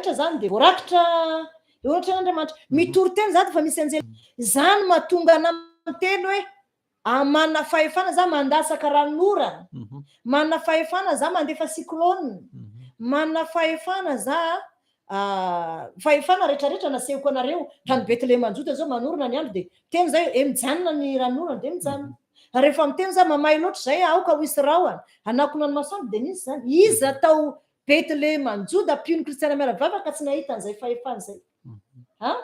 rehetra zany de voarakitra eo anatrehan'Andriamanitra. Mitory teny za de fa misy anjely. Zany mahatonga ana miteny hoe manana fahefana za mandatsaka ranonorana, manana fahefana za mandefa cyclone, manana fahefana za fahefana rehetrarehetra nasehoko anareo tany Bethlehema Joda zao manorina ny andro de miteny zay e mijanona ny ranonorana de mijanona. Rehefa miteny za mamay loatra zay aoka ho hisy rahona hanakona ny masoandro de nisy zany. Iza tao Bethlehema Joda mpino kristiana miara-vavaka tsy nahita an'izay fahefana izay? Ha?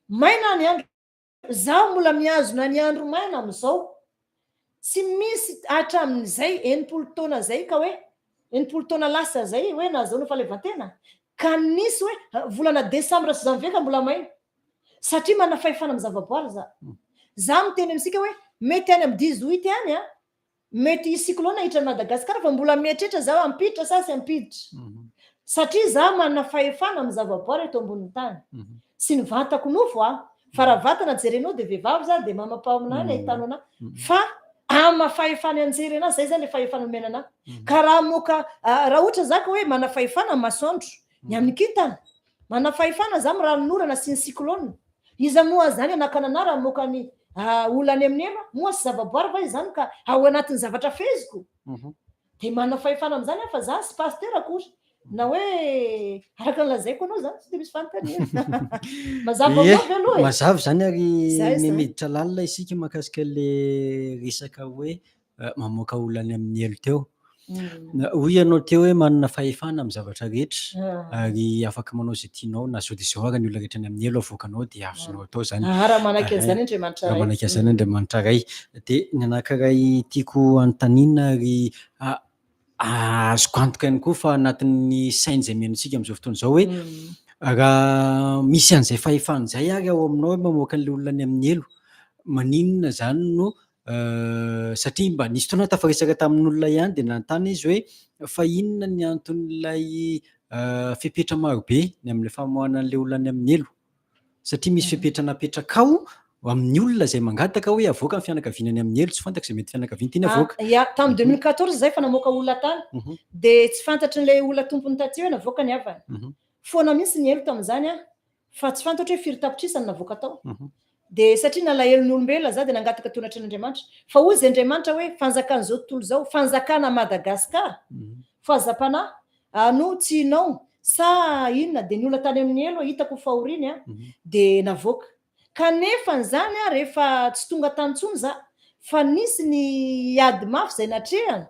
Maina ny andro. Zaho mbola mihazona ny andro maina amin'izao. Tsy misy hatramin'izay 60 taona izay ka hoe 60 taona lasa izay hoe nahazoana fahaleovantena ka nisy hoe volana desambra sy janvier ka mbola maina. Satria manana fahefana amin'ny zavaboary za. Za miteny amintsika hoe mety any amin'ny 18 any an, Mety hisy cyclone hiditra an'i Madagascar fa mbola mieritreritra zaho hampiditra sa tsy hampiditra. Satria zaho manana fahefana amin'ny zavaboary eto ambonin'ny tany. Tsy ny vatako nofo aho. Fa raha vatana jerenao dia vehivavy zaho dia mama-pahaminany ahitanao anah. Fa ama fahefana anjery anah, zay zany le fahefana nomena anah. Ka raha hamoaka, raha ohatra za ka hoe manana fahefana amin'ny masoandro, ny amin'ny kintana, Manana fahefana za amin'ny ranonorana sy ny cyclone. Iza moa zany hanakana anah raha hamoaka ny olona any amin'ny hema? Moa tsy zavaboary va izany ka ao anatin'ny zavatra feheziko? Dia manana fahefana amin'izany aho fa za tsy pasteur akory. Na hoe araka ny lazaiko anao zany tsy dia misy fanontaniana. Mazava aminao ve aloha e? Mazava izany ary miditra lalina isika mahakasika ilay resaka hoe mamoaka olona any amin'ny helo teo. Hoy ianao teo hoe manana fahefana amin'ny zavatra rehetra ary afaka manao izay tianao na zao dia izao ary ny olona rehetra any amin'ny helo avoakanao dia azonao atao izany. Ah, raha manaiky an'izany Andriamanitra Ray. Raha manaiky an'izany Andriamanitra Ray. Dia ny anankiray tiako hanontaniana ary azoko antoka ihany koa fa anatin'ny saina izay mihaino antsika amin'izao fotoana izao hoe raha misy an'izay fahefana izay ary ao aminao hoe mamoaka an'ilay olona any amin'ny helo, maninona izany no Satria mba nisy fotoana aho tafaresaka tamin'olona ihany dia nanontany izy hoe fa inona ny anton'ilay fepetra marobe ny amin'ilay famoahana an'ilay olona any amin'ny helo? Satria misy fepetra napetrakao amin'ny olona izay mangataka hoe avoaka ny fianakaviana any amin'ny helo, tsy fantako izay mety fianakaviana tiany avoaka. Ya, tamin'ny 2014 izahay efa namoaka olona tany dia tsy fantatrin'ilay olona tompony taty hoe navoaka ny havany. Foana mihitsy ny helo tamin'izany an! Fa tsy fantatro hoe firy tapitrisa no navoaka tao. Dia satria nalahelo ny olombelona za dia nangataka teo anatrehan'Andriamanitra. Fa hoy izy Andriamanitra hoe fanjakan'izao tontolo izao, fanjakana Madagascar, fahazam-panahy no tsy hinao sa inona? Dia ny olona tany amin'ny helo hitako fahoriany an, dia navoaka. Kanefa an'izany an rehefa tsy tonga tany intsony za fa nisy ny ady mafy izay natrehana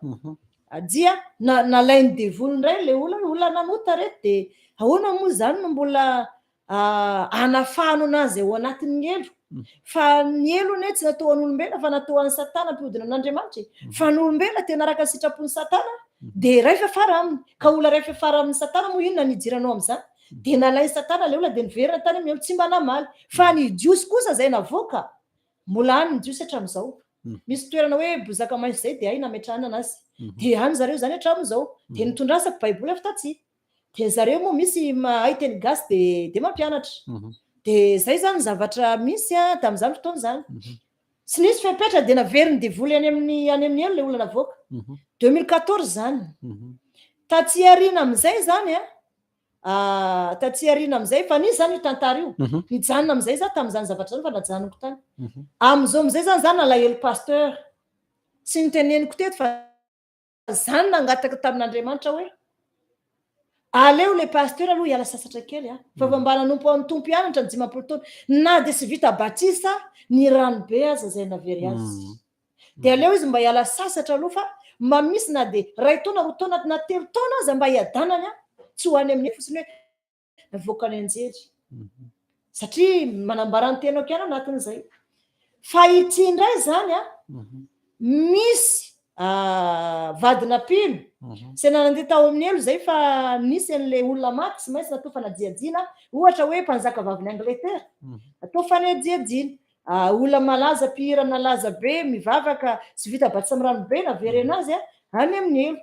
dia nalain'ny devoly indray ilay olona hoe olona nanota reto dia ahoana moa izany no mbola hanafahana anazy ao anatin'ny helo? Fa ny helo anie tsy natao ho an'olombelona fa natao ho an'i Satana mpiodina amin'Andriamanitra e. Fa ny olombelona tena araka ny sitrapon'i Satana dia iray fiafara aminy. Ka olona iray fiafara amin'i Satana moa inona no hidiranao amin'izany? Dia nalain'i Satana ilay olona dia niverina tany amin'ny helo tsy mba namaly. Fa ny Jiosy kosa izay navoaka, mbola any ny Jiosy hatramin'izao. Misy toerana hoe bozaka maitso izay dia hay nametrahana anazy. Dia any zareo izany hatramin'izao. Dia nitondrasako baiboly avy taty. Dia zareo moa misy mahay teny gasy dia dia mampianatra. Dia izay izany ny zavatra misy tamin'izany fotoana izany. Tsy nisy fepetra dia naverin'ny devoly any amin'ny any amin'ny helo ilay olona navoaka. 2014 izany. Taty aoriana amin'izay izany an, taty aoriana amin'izay, fa nisy izany io tantara io. Nijanona amin'izay za tamin'izany zavatra izany fa najanoko tany. Amin'izao amin'izay izany za nalahelo pasteur. Tsy noteneniko teto fa za nangataka tamin'Andriamanitra hoe aleo le pasteur aloha hiala sasatra kely a, fa vao mba nanompo an'ny Tompo ihany hatramin'ny 50 taona, na dia tsy vita batisa ny rano be aza izay navery azy. Dia aleo izy mba hiala sasatra aloha fa mba misy na dia iray taona, roa taona na telo taona aza mba hiadanany a, tsy ho any amin'ny fotsiny hoe navoaka ny anjely. Satria manambara ny tenako ihany anatin'izay. Fa ity indray izany a, misy vadina mpino, izay nandeha tao amin'ny helo izay fa nisy an'ilay olona maty tsy maintsy natao fanadihadiana, ohatra hoe mpanjaka vavin'i Angleterre, atao fanadihadiana. Olona malaza mpihira nalaza be mivavaka tsy vita batisa amin'ny rano be naverena azy any amin'ny helo.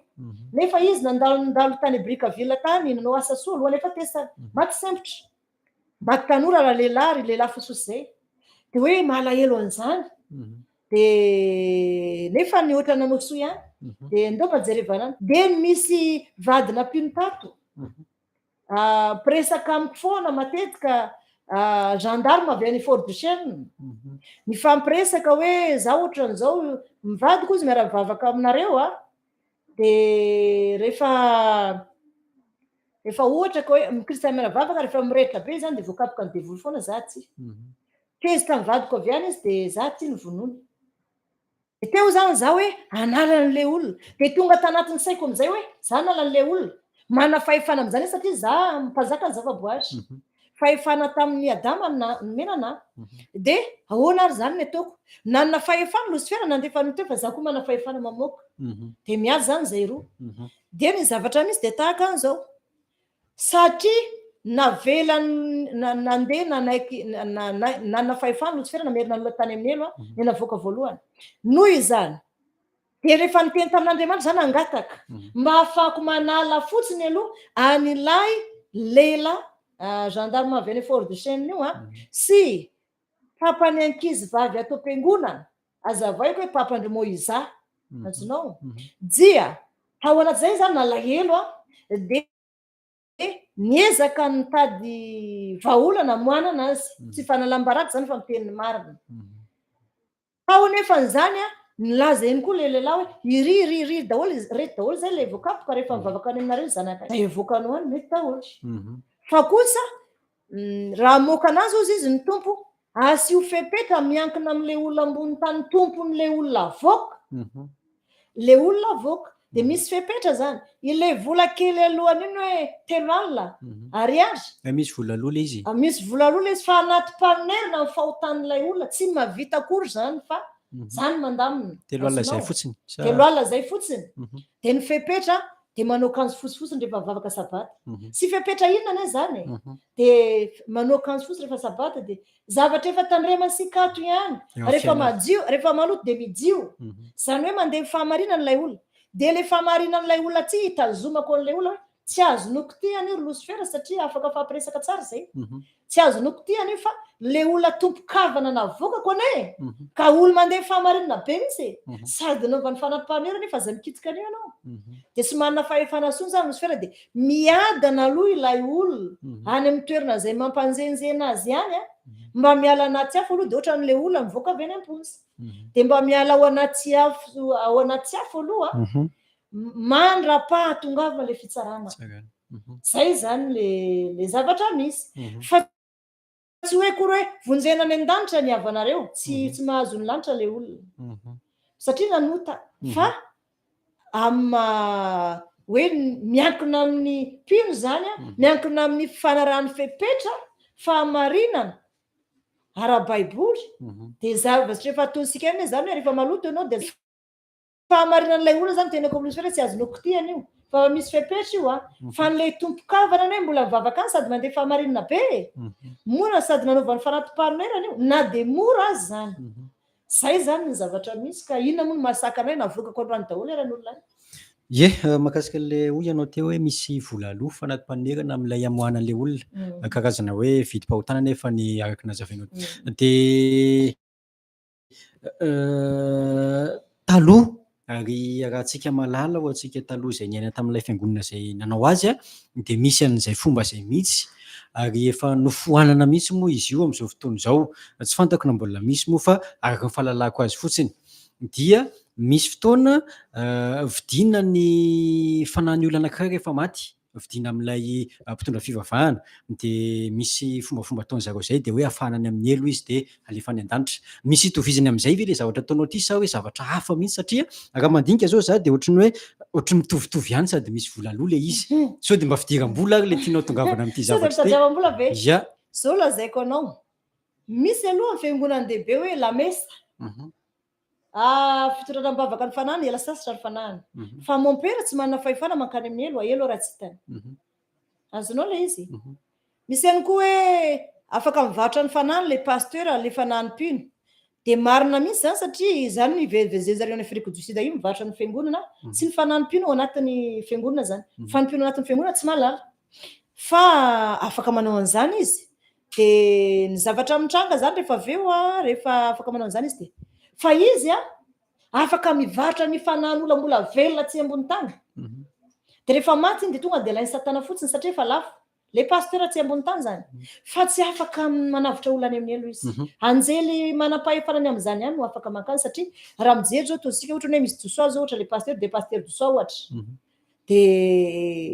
Nefa izy nandalo nandalo tany Brickaville tany nanao asa soa alohan'ny hafatesany. Maty sempotra. Maty tanora ralehilahy ry lehilahy fotsifotsy zay. Dia hoe malahelo an'izany. Dia nefa ny ohatra nanao soa ihany. Dia ndao mba jerevana any. Dia misy vadina mpino tato. Mpiresaka amiko foana matetika gendarme avy any Fort Duchesne. Mifampiresaka hoe za ohatran'izao, mivadiko izy miara-mivavaka aminareo a. De rehefa rehefa ohatra ka hoe kristiana miara-mivavaka, rehefa mirehitra be zany de voakapoka ny devoly foana za ty. Tezitra mivadiko avy any izy de za ty no vonoiny. De teo zany za hoe hanala an'le olona. De tonga tanatin'ny saiko amizay hoe za hanala an'le olona. Manana fahefana amizany satria za mpanjaka ny zava-boary. Fahefana tamin'ny Adama nomena anahy. De ahoana ary zany ny ataoko? Nanana fahefana Losifera nandefa an'io teo fa za koa manana fahefana mamoaka. De miady zany zay roa. De ny zavatra misy de tahaka an'izao. Satria navelany nandeha nanaiky nanana fahefana Losifera namerina ny olona tany amin'ny helo ny navoaka voalohany. Noho izany, de rehefa niteny tamin'Andriamanitra za nangataka mba hahafahako manala fotsiny aloha an'ilay lehilahy gendarme avy any Fort Duchesne io a, sy papany ankizy vavy ato am-piangonana, azavaiko hoe papandry Moïse, azonao? Dia tao anatin'izay zany nalahelo a, de niezaka nitady vahaolana moanana azy, tsy fanalam-baraka zany fa miteny ny marina. Tao nefa zany a, nilaza eny koa le lehilahy hoe iry iry iry daholo reto daholo zay le voakapoka rehefa mivavaka any aminareo zanaka zay voakanao any mety daholo. Fa kosa raha hamoaka anazy ozy izy ny tompo, asio fepetra miankina amin'le olona ambony tany tompon'le olona avoaka. Le olona avoaka de misy fepetra zany. Ilay vola kely alohany iny hoe 30 000 ariary. Misy vola aloha le izy. Misy vola aloha le izy fa anaty mpanerina ny fahotan'ilay olona tsy mahavita akory zany fa zany mandamina. 30 000 zay fotsiny. 30 000 zay fotsiny. De ny fepetra de manao akanjo fotsifotsiny rehefa mivavaka sabata. Sy fepetra inona ane zany e? De manao akanjo fotsy rehefa sabata de zavatra efa tandremany sy kato ihany. Rehefa madio, rehefa maloto de midio. Zany hoe mandeha fahamarinana ilay olona. De le fahamarinan'ilay olona tsy hitazomako an'ilay olona hoe tsy azo nokotihana io ry Losifera satria afaka fampiresaka tsara zay. Tsy azo nokotihana io fa le olona tompon-kavana navoakako ane ka olo mandeha fahamarinana be mihitsy e. Sady naovany fanam-panoherana io fa aza mikitika an'io ianao. De tsy manana fahefana intsony zany Losifera de miadana aloha ilay olona any amin'ny toerana izay mampanjenjena azy ihany a, mba miala anaty afo aloha de ohatran'ilay olona mivoaka avy any am-ponja. De mba miala ao anaty afo ao anaty afo aloha mandra-pahatongavana le fitsarana. Zay zany le zavatra misy. Fa tsy hoe akory hoe vonjena any an-danitra ny havanareo, tsy mahazo ny lanitra le olona. Satria nanota fa amin'ny hoe miankina amin'ny mpino zany a, miankina amin'ny fanarahan'ny fepetra fahamarinana ara-baiboly de zavatra efa ataontsika ihany zany hoe rehefa maloto ianao de fahamarinan'ilay olona zany tena ko Losifera tsy azonao kitihana io fa misy fepetra io a, fa n'ilay tompon-kavana ane mbola mivavaka any sady mandeha fahamarinana be mora sady nanaovany fanati-panoherana io na de mora azy zany. Zay zany ny zavatra misy ka inona moa no mahasakana hoe navoakako androany daholo eran'olona any. Ye, mahakasika an'le hoy ianao teo hoe misy vola aloha fanati-panoherana amin'ilay amoahana an'ilay olona, karazana hoe vidim-pahotana nefa ny araka ny nazavainao. De taloha ary raha antsika mahalala ho antsika taloha izay niaina tamin'ilay fiangonana izay nanao azy a, de misy an'izay fomba izay mihitsy ary efa nofoanana mihitsy moa izy io amin'izao fotoana izao. Tsy fantako na mbola misy moa fa araka ny fahalalako azy fotsiny dia misy fotoana vidiana ny fanahin'ny olona anankiray rehefa maty, vidiana amin'ilay mpitondra fivavahana, de misy fombafomba ataony zareo izay de hoe afahana any amin'ny helo izy de alefa any an-danitra. Misy itovizany amin'izay ve le zavatra ataonao ity sa hoe zavatra hafa mihitsy satria raha mandinika zao za de ohatran'ny hoe ohatran'ny mitovitovy ihany sady misy vola aloha le izy. Sao de mba fidiram-bola ary le tianao tongavana amin'ity Sao de zavatra ity? mitadiavam-bola ve? Ya. Zao lazaiko anao, misy aloha ny fiangonan-dehibe hoe lamesa. Fitondrana am-bavaka ny fanahiny, ela sasatra ny fanahiny. Fa mompera tsy manana fahefana mankany amin'ny helo, helo raha tsy hitany. Azonao ilay izy? Misy ihany koa hoe afaka mivarotra ny fanahiny ilay pasteur, ilay fanahiny mpino. Dia marina mihitsy izany satria izany no ivezivezen'ny zareo any Afrique du Sud io mivarotra ny fiangonana, tsy ny fanahiny mpino ao anatin'ny fiangonana izany. Fa ny mpino ao anatin'ny fiangonana tsy mahalala. Fa afaka manao an'izany izy. Dia ny zavatra mitranga izany rehefa avy eo a, rehefa afaka manao an'izany izy dia fa izy a afaka mivarotra ny fanahin'olona mbola velona aty ambony tany. Dia rehefa maty iny dia tonga dia alain'i satana fotsiny satria efa lafo. Le pasteur atsy ambony tany zany fa tsy afaka manavotra olona any amin'ny helo izy. Anjely manam-pahefana ny amin'izany ihany no afaka mankany satria raha mijery zao ataontsika ohatra hoe misy Josoa zao ohatra le pasteur de pasteur Josoa ohatra. De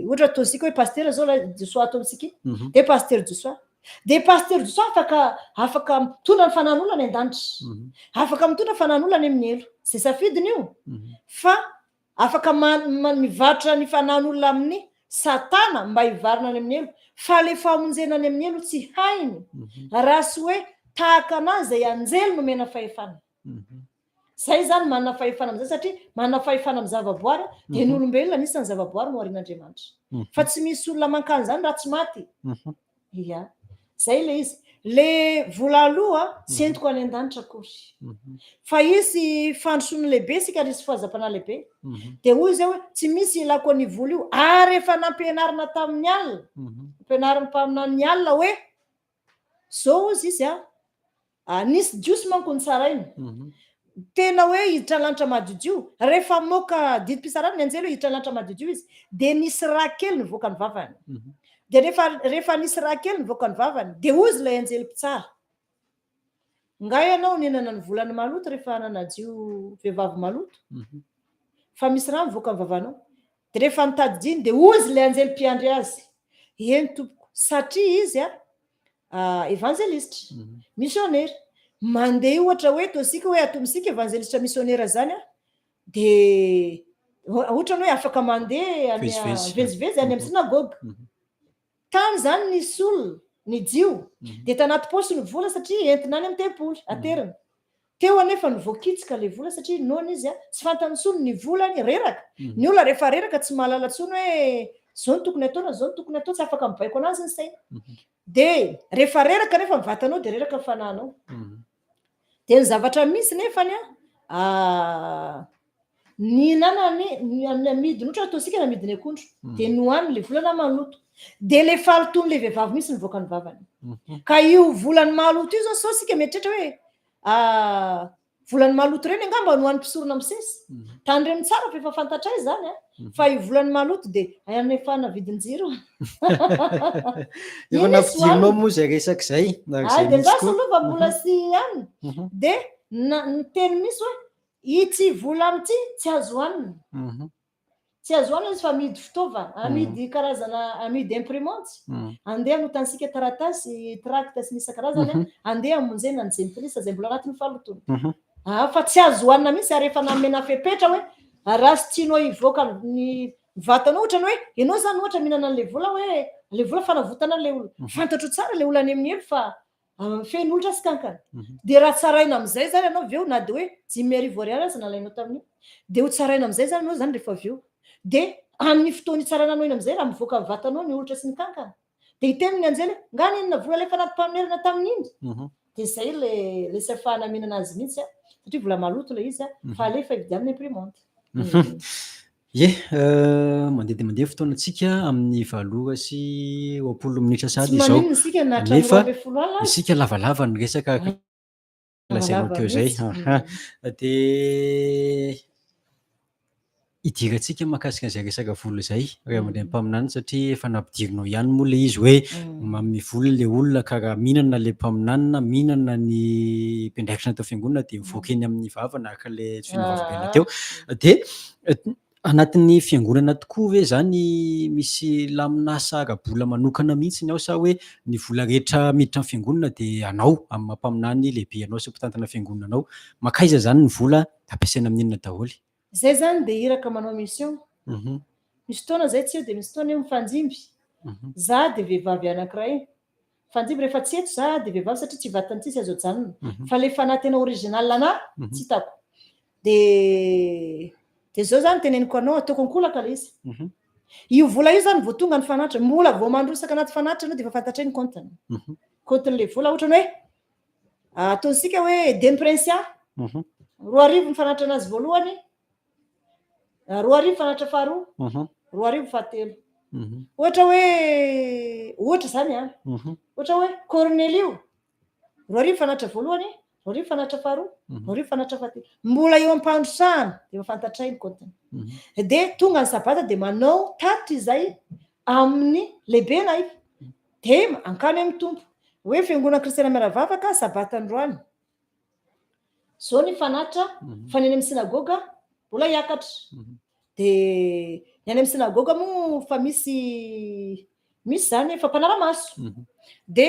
ohatra ataontsika hoe pasteur zao la Josoa ato amintsika iny de pasteur Josoa. De pasteur Josoa afaka afaka mitondra ny fanan'olona any an-danitra. Afaka mitondra fanan'olona any amin'ny helo. Zay safidiny io. Fa Afaka mivarotra ny fanan'olona amin'ny satana mba hivarina any amin'ny helo, fa le famonjena any amin'ny helo tsy hainy raha tsy hoe tahaka anazy izay anjely nomena fahefana. Zay zany manana fahefana amin'izay satria manana fahefana amin'ny zavaboary dia ny olombelona anisan'ny zavaboary noharian'Andriamanitra. Fa tsy misy olona mankany izany raha tsy maty. Ia. Zay le izy. Le vola aloha tsy entiko any an-danitra akory. Fa hisy fandrosoana lehibe isika ary hisy fahazam-panahy lehibe. Dia hoy izay hoe tsy misy ilako an'io vola io. Ary efa nampianarina tamin'ny alina, nampianarin'ny mpaminany ny alina hoe zao hozy izy an, Nisy Jiosy manko nitsaraina. Tena hoe hiditra lanitra madiodio. Rehefa hamoaka didim-pitsarana ny anjely hoe hiditra lanitra madiodio izy, dia nisy rà kely nivoaka ny vavany. Dia rehefa rehefa nisy rà kely nivoaka ny vavany, dia hoy izy ilay anjely mpitsara, Nga ianao nihinana ny volan'ny maloto rehefa nanadio vehivavy maloto? Fa misy rà mivoaka ny vavanao. Dia rehefa nitadidiany, dia hoy izy ilay anjely mpiandry azy, Eny tompoko, satria izy a, evanjelistra, misionera. Mandeha ohatra hoe ataontsika hoe ato amintsika evanjelistra misionera zany a, dia ohatrany hoe afaka mandeha any mivezivezy any amin'ny synagoga. Tany zany nisy olona, ny Jio, dia tanaty paosy ny vola satria entina any amin'ny tempoly, aterina. Teo anefa no voakitsika ilay vola satria noana izy, tsy fantany intsony ny volany, reraka. Ny olona rehefa reraka tsy mahalala intsony hoe izao no tokony atao na izao no tokony atao, tsy afaka mibaiko anazy ny saina. Dia rehefa reraka anefa ny vatanao dia reraka ny fanahinao. Dia ny zavatra misy nefany an, nihinanany, namidiny, ohatra ataontsika namidiny akondro, dia nohaniny ilay vola na maloto. Dia ilay fahalotoan'ilay vehivavy mihitsy nivoaka ny vavany. Ka io volany maloto io izao sao isika mieritreritra hoe Volan'ny maloto ireny angamba no an'ny mpisorona misesy. Tandremo tsara fa efa fantatray izany an. Fa io volan'ny maloto dia anefana vidin-jiro. Efa nampidirinao moa izay resaka izay. Ay dia lasa aloha fa mbola sy ihany. Dia ny teny misy hoe ity vola amin'ity tsy azo hohanina. Tsy azo hohanina izy fa amidy fitaovana, amidy karazana, amidy imprimante, andeha hanotansika taratasy, tract sy ny isan-karazany, andeha hamonjena ny jentilisa izay mbola anatin'ny fahalotoana. Ah, fa tsy azo hohanina mihitsy ary efa namena fepetra hoe raha tsy tianao hivoaka ny vatanao ohatra ny hoe ianao izany ohatra mihinana an'ilay vola hoe ilay vola fanavotana an'ilay olona. Fantatro tsara ilay olona any amin'ny helo fa Feno olitra sy kankana. Dia raha tsaraina amin'izay izany ianao avy eo, na dia hoe 5000 ariary aza nalainao tamin'io, dia ho tsaraina amin'izay izany ianao izany rehefa avy eo. Dia amin'ny fotoana hitsarana anao iny amin'izay, raha mivoaka ny vatanao ny olitra sy ny kankana, dia hiteny ny anjely hoe, nga n'inona vola alefa nampanonerana tamin'iny? Dia izay ilay ilay tsy ahafahana mihinana azy mihitsy an, satria vola maloto ilay izy an, fa alefa hividianana imprimante. Ie, mandeha dia mandeha ny fotoanantsika amin'ny valo ora sy 20 minitra sahady Tsy izao. maninona isika na hatramin'ny Nefa 12 alina aza. isika lavalava ny resaka Lavalava lazainao teo izay. mihitsy. Aha. Dia hidirantsika mahakasika an'izay resaka vola izay ray aman-dreny mpaminany satria efa nampidirinao ihany moa ilay izy hoe manome vola ilay olona ka raha mihinana ilay mpaminany na mihinana ny mpiandraikitra ny tao fiangonana dia mivoaka eny amin'ny vavany araka ilay feno vavolombelona teo. Dia Anatin'ny fiangonana tokoa ve izany misy lamin'asa ara-bola manokana mihitsy ny ao sa hoe ny vola rehetra miditra amin'ny fiangonana dia anao amin'ny maha mpaminany lehibe anao sy mpitantana fiangonana anao? Mankaiza izany ny vola ampiasaina amin'ny inona daholo? Zay zany dia iraka manao mission. Misy fotoana zay tsy eo dia misy fotoana eo mifandimby. Za dia vehivavy anankiray Mifandimby rehefa tsy eto za dia vehivavy satria tsy vatany tsisy azo ajanona. Fa le fanahy tena original anah tsy hitako. De de zao zany teneniko anao ataoko ankolaka le izy. Io vola io zany vao tonga ny fanatitra, mbola vao mandrosaka anaty fanatitra anao dia efa fantatray ny compte-ny. Compte-n'le vola ohatrany hoe ataontsika hoe Demy Princia, 2000 ny fanatitra anazy voalohany, 2000 fanatitra faharoa, 2000 fahatelo. Ohatra hoe, ohatra izany an, ohatra hoe Cornelio, 2000 fanatitra voalohany, 2000 fanatitra faharoa, 2000 fanatitra fahatelo. Mbola eo am-pandrosahana dia efa fantatray ny kaotiny. Dia tonga ny sabata dia manao tatitra izay amin'ny lehibenay. De ankany amin'ny Tompo. Hoe Fiangonana Kristiana Miara-vavaka, Sabata androany. Zao ny fanatitra fa ny any amin'ny synagoga mbola hiakatra. De ny any amin'ny synagoga moa fa misy misy zany efa mpanara-maso. De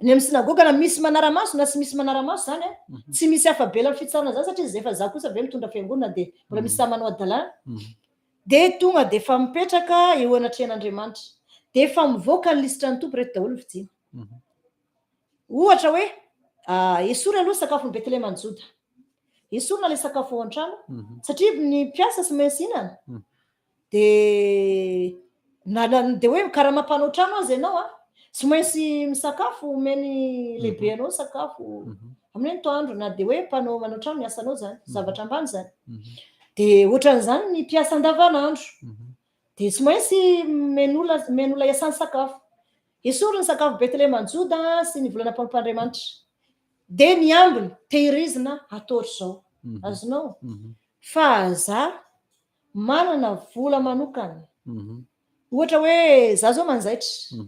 ny amin'ny synagoga na misy manara-maso na tsy misy manara-maso zany a, tsy misy afa-bela amin'ny fitsarana zany satria zay efa za kosa ve mitondra fiangonana de mbola misy sahy manao hadalana. De tonga de efa mipetraka eo anatrehan'Andriamanitra. De efa mivoaka ny lisitra ny Tompo reto daholo ny vidiana. Ohatra hoe esory aloha sakafon'i Betlehema any Joda. Esorina ilay sakafo ao an-trano satria ny mpiasa tsy maintsy hihinana. De na na de hoe karama mpanao trano aza ianao a, tsy maintsy misakafo omeny lehibe anao sakafo amin'ny antoandro na de hoe mpanao manao trano ny asanao zany, zavatra ambany zany. De ohatran'izany ny mpiasa andavanandro. De tsy maintsy omen'olona omen'olona hiasany sakafo. Esory ny sakafo Betlehema any Joda sy ny volana mpanompo-Andriamanitra. Dia ny ambiny tehirizina atao ohatr'izao. Azonao? Fa za manana vola manokana. Ohatra hoe za zao manjaitra.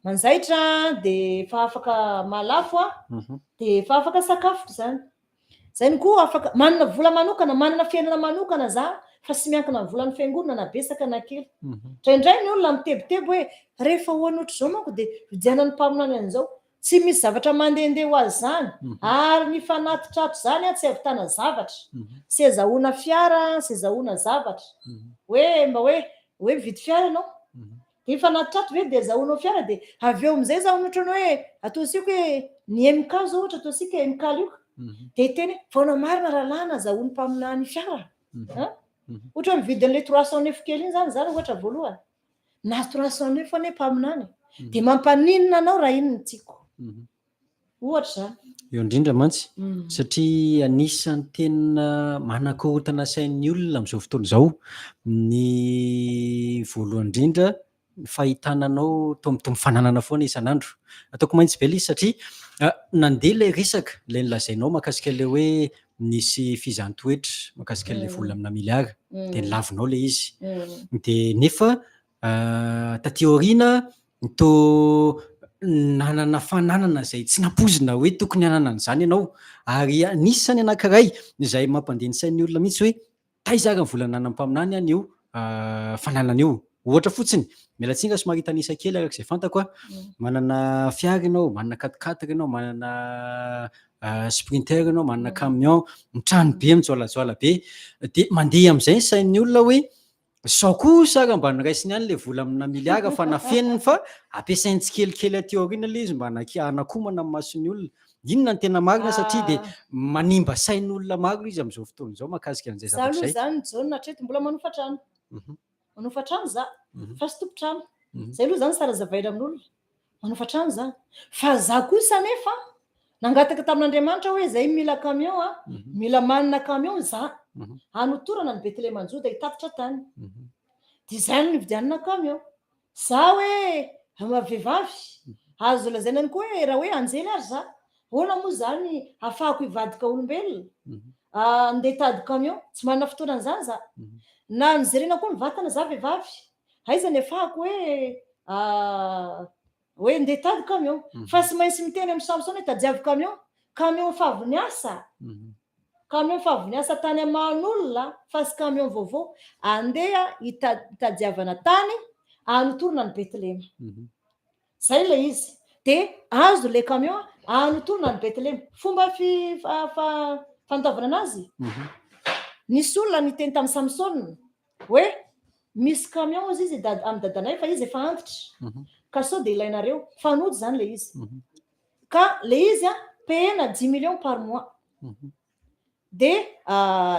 Manjaitra dia efa afaka mahalafo aho, dia efa afaka sakafoko izany. Zay no koa afaka manana vola manokana, manana fiainana manokana za fa tsy miankina amin'ny volan'ny fiangonana na betsaka na kely. Indraindray ny olona mitebiteby hoe rehefa ahoana ohatr'izao manko dia vidianan'ny mpaminany an'izao. Tsy misy zavatra mandehandeha ho azy izany ary ny fanatitra ato izany tsy ahavitana zavatra. Tsy azahoana fiara, tsy azahoana zavatra. Hoe mba hoe hoe mividy fiara ianao. Dia fanatitra ato ve dia azahoanao fiara dia avy eo amin'izay za ohatran'ny hoe ataontsika hoe ny MK zao ohatra ataontsika MK Lioka dia hiteny hoe vao namarina rahalahy nazahoan'ny mpaminany fiara an! Ohatra hoe mividy an'ilay 309 kely iny zany za ohatra voalohany nahazo 309 anie mpaminany dia mampaninona anao raha iny no tiako. Ohatra izany. Eo indrindra mantsy, satria anisan'ny tena manakorontana sain'ny olona amin'izao fotoana izao ny voalohany indrindra ny fahitana anao toa mitombo fananana foana isan'andro. Ataoko mahitsy be ilay izy satria nandeha ilay resaka, ilay nolazainao mahakasika ilay hoe nisy fizahan-toetra mahakasika ilay vola amina miliara, dia nolavinao ilay izy. Dia nefa Taty aoriana, toa nanana fananana izay tsy nampoizina hoe tokony hanana an'izany ianao. Ary anisan'ny anankiray izay mampandeha ny sain'ny olona mihitsy hoe taiza ary ny vola nanan'ny mpaminany an io fananana io. Ohatra fotsiny, miala tsiny raha somary hitanisa kely araka izay fantako an, manana fiara ianao, manana quat-quatre ianao, manana sprinter ianao, manana camion, ny trano be mijoalajoala be. Dia mandeha amin'izay ny sain'ny olona hoe Sao kosa ary mba noraisiny ihany ilay vola amina miliara fa nafeniny fa ampiasainy tsikelikely aty aoriana ilay izy mba hanakomana ny mason'ny olona. Inona no tena marina satria dia manimba sain'olona maro izy amin'izao fotoana izao mahakasika an'izay Za zavatra aloha izay. zany Jaona hatreto mbola manofa trano. Manofa trano za fa tsy tompon-trano. Zay aloha zany tsara zavaina amin'olona. Manofa trano za. Fa za kosa anefa nangataka tamin'Andriamanitra hoe zay mila camion a, mila manana camion za hanotorana ny Bethlehema Joda hitatitra tany. Dia zay no nividianana camion. Za hoe vehivavy, azo lazaina ihany koa hoe raha hoe anjely ary za, ahoana moa zany ahafahako hivadika olombelona, andeha hitady camion, tsy manana fotoana an'izany za. Na nijerena koa ny vatana za vehivavy, Aiza ny afahako hoe hoe ndeha hitady camion fa tsy maintsy miteny amin'i Samson hoe tadiavo camion, camion efa avy niasa, camion efa avy niasa tany aman'olona fa tsy camion vaovao, andeha hitadiavana tany hanotorana an'i Betlehema. Zay ilay izy. Dia azo ilay camion hanotorana an'i Betlehema. Fomba fi, fa, fa, fandoavana anazy? Nisy olona niteny tamin'i Samson hoe misy camion hozy izy dad, amin'ny dadanay fa izy efa antitra. Ka sao dia ilainareo. Fanojo izany ilay izy. Ka ilay izy an, payena dix millions par mois. Dia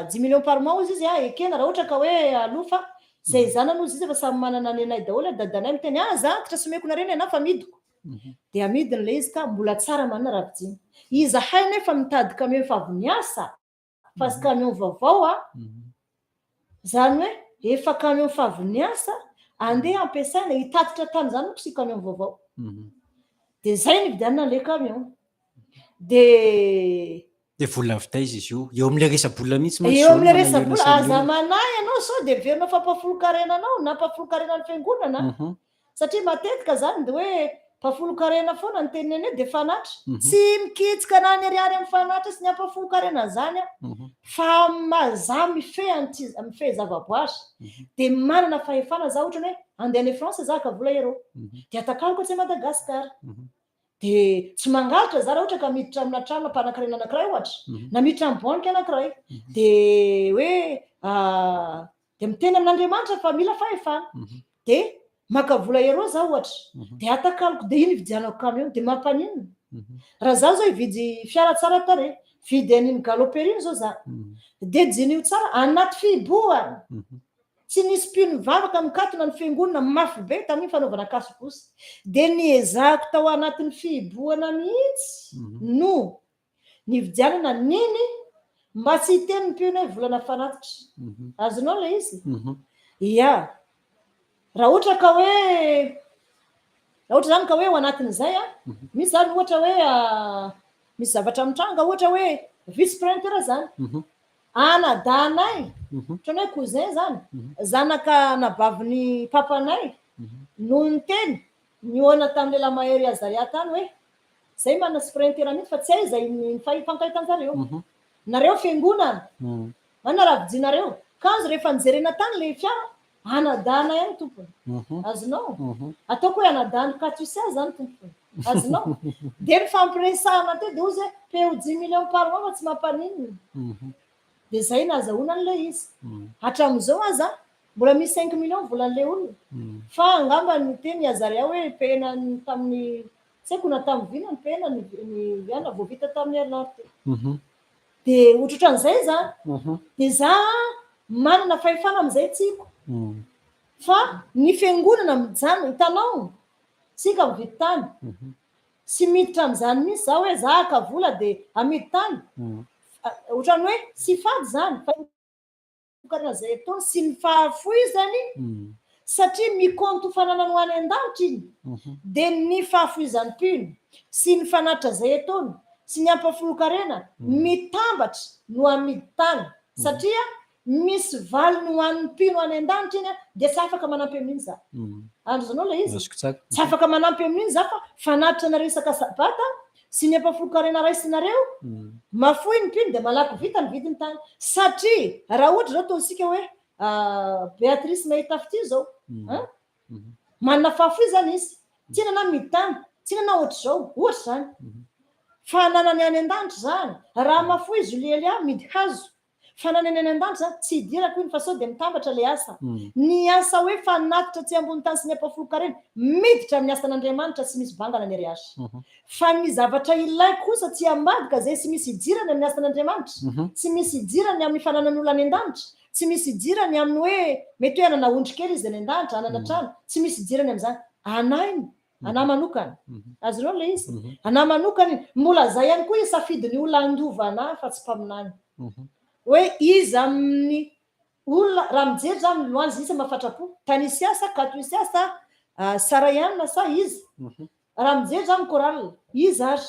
dix millions par mois hozy izy an, ekena raha ohatra ka hoe aloha fa izay zanany hozy izy efa samy manana ny anay daholo, dadanay miteny ah za antitra tsy omeko nareo ny anah fa amidiko. Dia amidiny ilay izy ka mbola tsara manana raha vidiana. Izahay nefa mitady camion efa avy niasa fa tsy camion vaovao an, izany hoe efa camion efa avy niasa andeha ampiasaina hitatitra tany izany manko tsy camion vaovao. Dia izay no nividianana an'ilay camion. Dia Dia vola avy taiza izy io? Eo amin'ilay resa-bola mihitsy mantsy Eo izao no amin'ilay manahirana resa-bola, sain'ny aza olona. manahy ianao sao dia heverinao fa mpahafolon-karena anao na mpahafolon-karena ny fiangonana. Satria matetika izany dia hoe Mpahafolon-karena foana ny teniny anio dia fanatra. Tsy mikitsika na ny ariary amin'ny fanatra sy ny ampahafolon-karena izany aho. Fa maha za mifehy an'ity, mifehy zavaboary dia manana fahefana za ohatrany hoe andeha any France za haka vola euro. Dia atakaloko atsy Madagascar. Dia tsy mangalatra za raha ohatra ka miditra amina trano mpanankarena anankiray ohatra, na miditra amin'ny banky anankiray. Dia hoe dia miteny amin'Andriamanitra fa mila fahefana. Dia maka vola euro za ohatra, dia atakaloko dia iny ividianako camion, dia mampaninona? Raha za zao hividy fiara tsara tarehy, hividy an'iny galloper iny zao za, dia diniho tsara anaty fihibohana, tsy nisy mpino nivavaka mikatona ny fiangonana mafy be tamin'iny fanaovana casse-bouche, dia niezahako tao anatin'ny fihibohana mihitsy no nividianana an'iny mba tsy hiteny ny mpino hoe volana fanatitra. Azonao ilay izy? Ia. Raha ohatra ka hoe raha ohatra izany ka hoe ao anatin'izay an, misy izany ohatra hoe misy zavatra mitranga ohatra hoe vice printer izany. Anadahinay, ohatran'ny hoe cousin izany, zanaka anabavin'ny papanay no niteny nihaona tamin'ny lehilahy mahery Azaria tany hoe Zay manana sprinter mihitsy fa tsy hay izay nifankahitan-jareo. Nareo fiangonana, manana raha vidianareo. Kanjo rehefa nijerena tany le fiara, anadahana ihany tompony. Azonao? Ataoko hoe anadahan'i Katiucia zany tompony. Azonao? Dia nifampiresahana teo dia hoy izy hoe paie-o dix millions par mois fa tsy mampaninona. Dia zay nahazahoana an'ilay izy. Hatramin'izao aza mbola misy cinq millions volan'ilay olona. Fa angamba niteny i Azaria hoe paie-na tamin'ny Tsy haiko na tamin'ny vina ny pena ny ny ana vao vita tamin'ny herinandro teo. Dia ohatrohatran'izay izany. Dia za manana fahefana amin'izay tiako. Fa ny fiangonana mijanona, hitanao, tsika mividy tany. Tsy miditra amin'izany mihitsy za hoe za haka vola dia amidy tany. Ohatran'ny hoe tsy fady izany fa. Vokatra izay ataony sy ny fahafoizany satria mikaonty ho fananany ho any an-danitra iny dia ny fahafoizan'ny mpino sy ny fanatitra izay ataony sy ny ampahafolon-karena mitambatra no amidy tany satria misy valiny ho an'ny mpino any an-danitra iny dia tsy afaka manampy amin'iny za. Azonao ilay izy? Tsy afaka manampy amin'iny za fa fanatitra na resaka sabata sy ny ampahafolon-karena raisinareo, mafoy ny mpino dia malaky vita ny vidin'ny tany. Satria raha ohatra izao ataontsika hoe Béatrice mahita fitia izao, an? Manana fahafoizana izy, tiana na midy tany, tiana na ohatr'izao, ohatra izany. Fananany any an-danitra izany. Raha mafoy Julie Elia midy hazo, Fananany any an-danitra zany, tsy idirako iny fa sao dia mitambatra ilay asa. Ny asa hoe fanatitra aty ambony tany sy ny ampahafolon-karena, miditra amin'ny asan'Andriamanitra tsy misy vangana ny ariary. Fa ny zavatra ilaiko kosa tsy ambadika izay tsy misy idirany amin'ny asan'Andriamanitra, tsy misy idirany amin'ny fananan'olona any an-danitra, tsy misy idirany amin'ny hoe mety hoe hanana ondry kely izy any an-danitra, hanana trano, tsy misy idirany amin'izany. Anay iny. Anah manokana. Azonao ilay izy? Anah manokana iny. Mbola zay ihany koa hisafidy ny olona handova anah fa tsy mpaminany. Hoe iza amin'ny olona, raha mijery za amin'ny louange iza mahafatra-po? Tanisia sa Katuisia sa Saraiana sa iza? Raha mijery za amin'ny chorale, iza ary?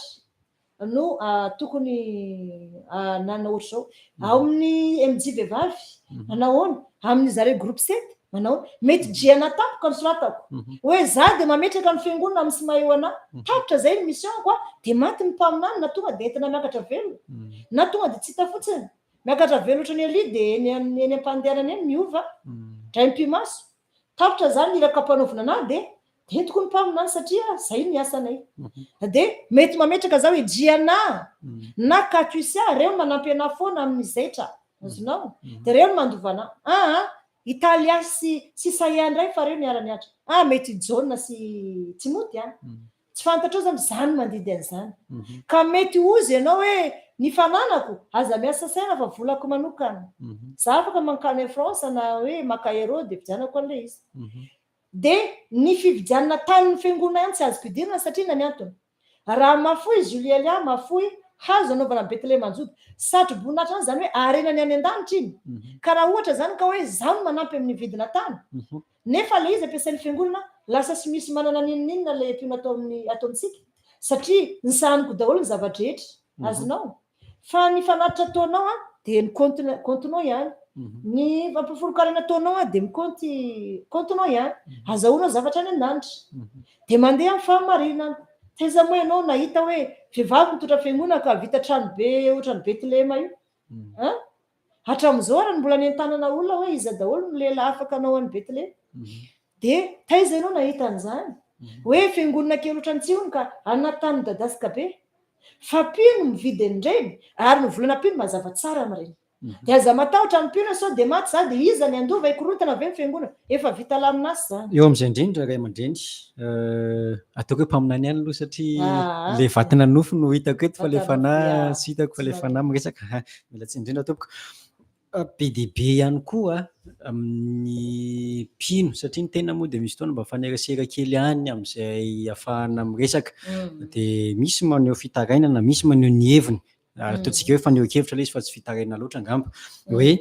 no tokony hanana ohatr'izao. Ao amin'ny MJ vehivavy, manahoana? Amin'ny zareo groupe sept, manahoana? Mety JNA tampoka no soratako. Hoe za dia mametraka ny fiangonana amin'ny Smaeo anà. Tapitra izay ny mission-ko a, dia maty ny mpaminany na tonga dia entina miakatra velona. Na tonga dia tsy hita fotsiny. Miakatra velona ohatran'i Elia dia eny eny am-pandehanana eny miova. Indray mipi-maso. Tapitra izany ny iraka ampanaovina anà dia Entiko ny mpaminany satria zay ny asanay. Dia mety mametraka za hoe Jiana na Katusia reo no manampy anah foana amin'ny zaitra. Azonao? Dia reo no mandova anah. Aa Italia sy sy Saia indray fa reo niara-niatra. Ah mety i Jaona sy Timoty an. Tsy fantatrao zany, za no mandidy an'izany. Ka mety hozy ianao hoe ny fananako aza miasa saina fa volako manokana. Za afaka mankany France na hoe maka euro dia vidianako an'ilay izy. Dia ny fividianana tanin'ny fiangonana ihany tsy azoko idirana satria inona ny antony? Raha mahafoy Julie Elia mahafoy hazo anaovana Bethlehema Joda. Satro-boninahitra any izany hoe harena ny any an-danitra iny. Ka raha ohatra izany ka hoe izaho no manampy amin'ny vidina tany nefa ilay izy ampiasain'ny fiangonana lasa tsy misy manana n'inon'inona ilay ampiana ato amin'ny ato amintsika satria nosahaniko daholo ny zava-drehetra. Azonao? Fa ny fanatitra ataonao an dia ny compte compte-nao ihany. Ny fampahafolon-karena ataonao a dia mikaonty kaontinao ihany, azahoanao zavatra any an-danitra. Dia mandeha amin'ny fahamarinana. Taiza moa ianao nahita hoe vehivavy mitondra fiangonana ka vita trano be ohatran'i Betlehema io? An? Hatramin'izao ary mbola nentanana olona hoe iza daholo no lehilahy afaka hanao an'i Betlehema. Dia taiza ianao nahita an'izany? Hoe fiangonana kely ohatran'ny tsy hono ka anaty tany midadasika be. Fa mpino mividy an'ireny ary ny volana mpino mazava tsara amin'ireny. Dia aza matahotra ny mpino sao dia maty za dia iza ny handova hikorontana ve ny fiangonana? Efa vita lamin'asa izany. Eo amin'izay indrindra ray aman-dreny, ataoko hoe mpaminany ihany aloha satria ilay vatana nofo no hitako eto fa ilay fanahy tsy hitako fa ilay fanahy miresaka. Miala tsiny indrindra tompoko. Be dia be ihany koa amin'ny mpino satria ny tena moa dia misy fotoana mba mifanerasera kely ihany amin'izay ahafahana miresaka. Dia misy maneho fitarainana, misy maneho ny heviny. Ataontsika hoe fanehoan-kevitra ilay izy fa tsy fitarainana loatra angamba. Hoe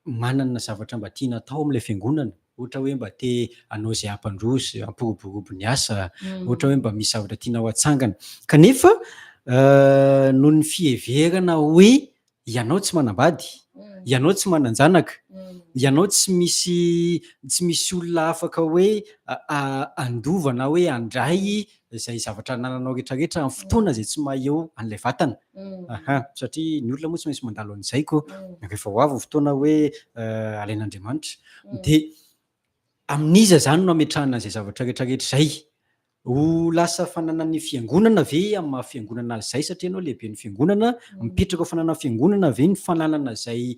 manana zavatra mba tiana atao amin'ilay fiangonana, ohatra hoe mba te hanao izay hampandroso, hampiroborobo ny asa, ohatra hoe mba misy zavatra tiana ho atsangana. Kanefa noho ny fiheverana hoe ianao tsy manambady, ianao tsy manan-janaka, ianao tsy misy tsy misy olona afaka hoe handova na hoe handray izay zavatra anananao rehetrarehetra amin'ny fotoana izay tsy maha eo an'ilay vatana. Aha, satria ny olona moa tsy maintsy mandalo an'izay ko, rehefa ho avy ny fotoana hoe alain'Andriamanitra. Dia amin'iza izany no ametrahana an'izay zavatra rehetrarehetra izay? Ho lasa fananan'ny fiangonana ve amin'ny maha fiangonana azy izay satria ianao lehiben'ny fiangonana, mipetraka ho fananan'ny fiangonana ve ny fananana izay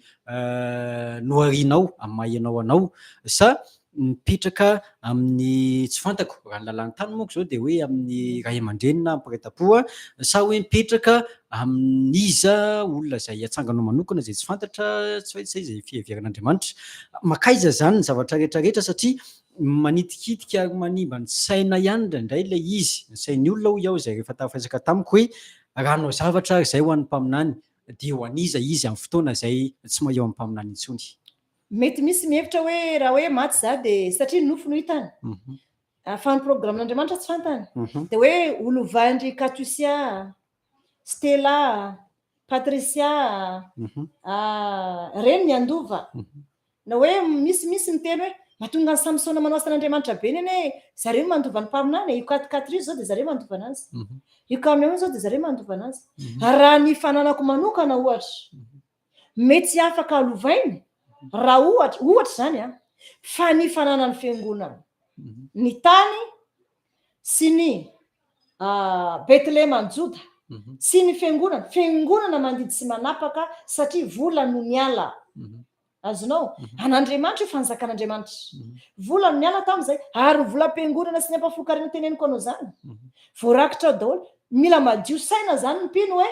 noharianao amin'ny maha ianao anao sa mipetraka amin'ny tsy fantako, raha ny lalàn'ny tany manko izao dia hoe amin'ny ray aman-dreny na mpiray tampo sa hoe mipetraka amin'iza olona izay atsanganao manokana izay tsy fantatra tsy hoe tsy hay izay fiheveran'Andriamanitra. Mankaiza izany ny zavatra rehetrarehetra satria manitikitika ary manimba ny saina ihany indraindray ilay izy, ny sain'ny olona hoy aho izay rehefa tafaresaka tamiko hoe raha hanao zavatra ary izay ho an'ny mpaminany dia ho an'iza izy amin'ny fotoana izay tsy maha eo amin'ny mpaminany intsony. Mety misy mihevitra hoe raha hoe maty za dia satria ny nofo no hitany, fa ny programme-n'Andriamanitra tsy fantany, dia hoe ho lovain-dry Katusia, Stella, Patricia, reny ny handova. Na hoe misy misy miteny hoe mahatonga an'i Samsona manao asan'Andriamanitra be ny anie zareo mandova ny mpaminany e, io quatre quatre io zao dia zareo mandova anazy. Io camion io zao dia zareo mandova anazy. Raha ny fananako manokana ohatra, mety tsy afaka lovainy raha ohatra, ohatra izany an, fa ny fananan'ny fiangonana, ny tany sy ny Betlehema any Joda sy ny fiangonana, fiangonana mandidy sy manapaka satria vola no niala. Azonao? An'Andriamanitra io fanjakan'Andriamanitra. Vola no niala tamin'izay ary ny volam-piangonana sy ny ampahafolon-karena teneniko anao izany. Voarakitra ao daholo. Mila madio saina izany ny mpino hoe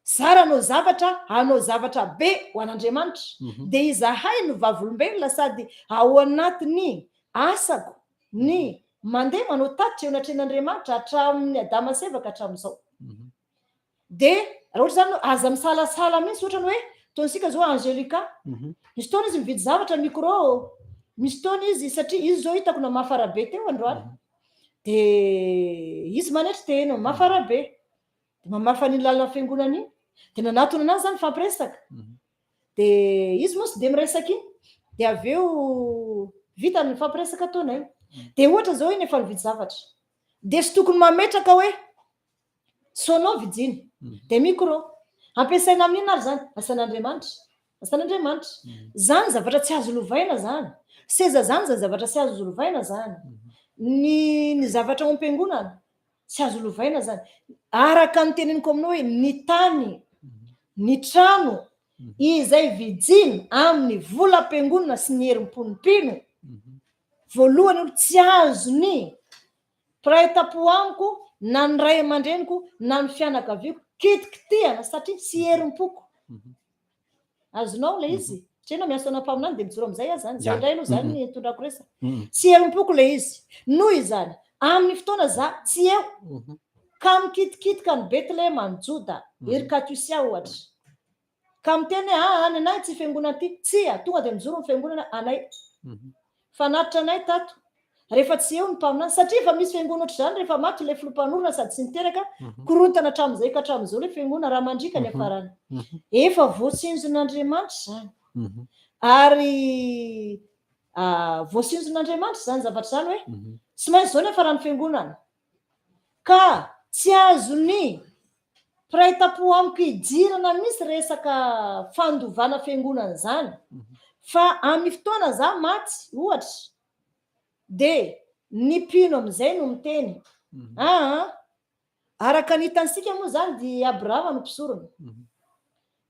zara hanao zavatra, hanao zavatra be ho an'Andriamanitra. Dia izahay no vavolombelona sady ao anatin'ny asako ny mandeha manao tatitra eo anatrehan'Andriamanitra hatramin'ny Adama sy Eva ka hatramin'izao. Dia raha ohatra izany aza misalasala mihitsy ohatra ny hoe ataontsika izao Angelica, misy fotoana izy mividy zavatra micro, misy fotoana izy satria izy izao hitako namafa arabe teo androany, dia izy manetry tena mamafa arabe, dia mamafa an'iny lalana fiangonana iny, dia nanatona anazy za nifampiresaka, Dia izy moa tsy dia miresaka iny. Dia avy eo vita ny nifampiresaka ataonay. Dia ohatra izao iny efa nividy zavatra. Dia tsy tokony mametraka hoe sono vidiana. Dia micro. Ampiasaina amin'inona ary izany? Asan'Andriamanitra. Asan'Andriamanitra. Izany zavatra tsy azo lovaina izany. Seza izany izany zavatra tsy azo lovaina izany. Ny ny zavatra ao am-piangonana. Tsy azo lovaina zany. Araka ny teneniko aminao hoe ny tany, ny trano izay vidiana amin'ny volam-piangonana sy ny herim-pon'ny mpino, voalohany aloha tsy azon'ny mpiray tampo amiko na ny ray aman-dreniko na ny fianakaviako kitikitihana satria tsy herim-poko. Azonao ilay izy? Satria ianao miasa ana mpaminany dia mijoro amin'izay aho izany. Izay indray aloha izany ny itondrako resaka. Tsy herim-poko ilay izy. Noho izany, amin'ny fotoana za tsy eo, ka mikitikitika an'i Betlehema any Joda, ery Katusia ohatra, ka miteny hoe aa ny anay tsy fiangonana ity. Tsia, tonga dia mijoro ny fiangonana anay. Fanatitra anay tato. Rehefa tsy eo ny mpaminany, satria efa misy fiangonana ohatr'izany, rehefa maty ilay filoha mpanorina sady tsy niteraka, korontana hatramin'izay ka hatramin'izao ilay fiangonana raha mandriaka ny hafarany. Efa voatsinjon'Andriamanitra izany. Ary voatsinjon'Andriamanitra izany zavatra izany hoe tsy maintsy izao ny hafaran'ny fiangonana. Ka tsy azon'ny mpiray tampo amiko hidirana mihitsy resaka fandovana fiangonana izany. Fa amin'ny fotoana za maty, ohatra, dia ny mpino amin'izay no miteny. Aa, araka ny hitantsika moa izany dia i Abrahama no mpisorona.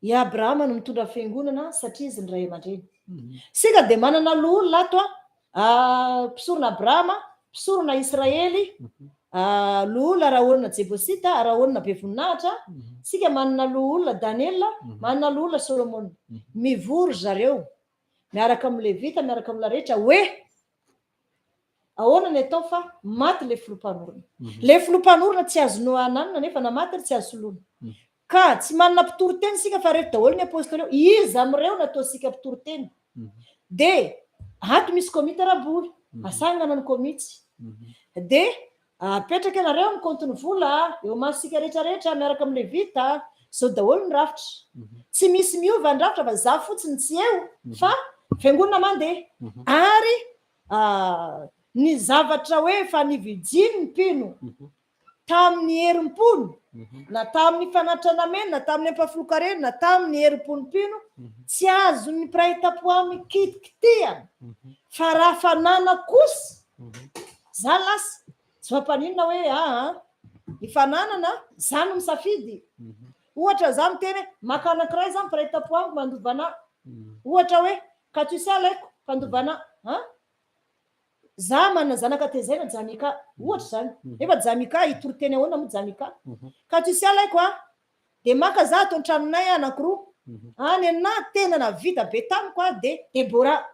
I Abrahama no mitondra fiangonana satria izy ny ray aman-dreny. Isika dia manana loholona ato a, mpisorona Abrahama, mpisorona Israely, loholona Araona Jebosita, Araona be voninahitra. Isika manana loholona Daniela, manana loholona Solomona. Mivory zareo miaraka amin'ny Levita, miaraka amin'ny rehetra hoe ahoana ny atao fa maty le filoha mpanorina. Le filoha mpanorina tsy azonao ananina nefa na maty ary tsy azo soloina. Ka tsy manana mpitory teny isika fa reto daholo ny apôstôly eo. Iza amin'ireo no ataontsika mpitory teny? Dia ato misy komity ara-bola, asangana ny komity. Dia apetraka ianareo amin'ny kaontin'ny vola eo amasontsika rehetrarehetra miaraka amin'ny Levita, izao daholo ny rafitra. Tsy misy miova ny rafitra fa za fotsiny tsy eo fa fiangonana mandeha. Ary ny zavatra hoe efa nividiany ny mpino tamin'ny herim-pony, na tamin'ny fanatitra nameno, na tamin'ny ampahafolon-karena, na tamin'ny herim-pon'ny mpino, tsy azon'ny mpiray tampo aminy kitikitihana. Fa raha fanana kosa, za lasa, tsy mampaninona hoe aa, ny fananana, za no misafidy. Ohatra za miteny hoe, maka anankiray za mpiray tampo amiko mandova anah. Ohatra hoe, Katyusha alaiko, mpandova anah. An? Za manana zanaka tezaina Jamika ohatra zany nefa Jamika hitory teny ahoana moa Jamika ka tu sais alaiko a de maka za ato an-tranonay anakiroa any anah tena navita be tamiko a de Deborah.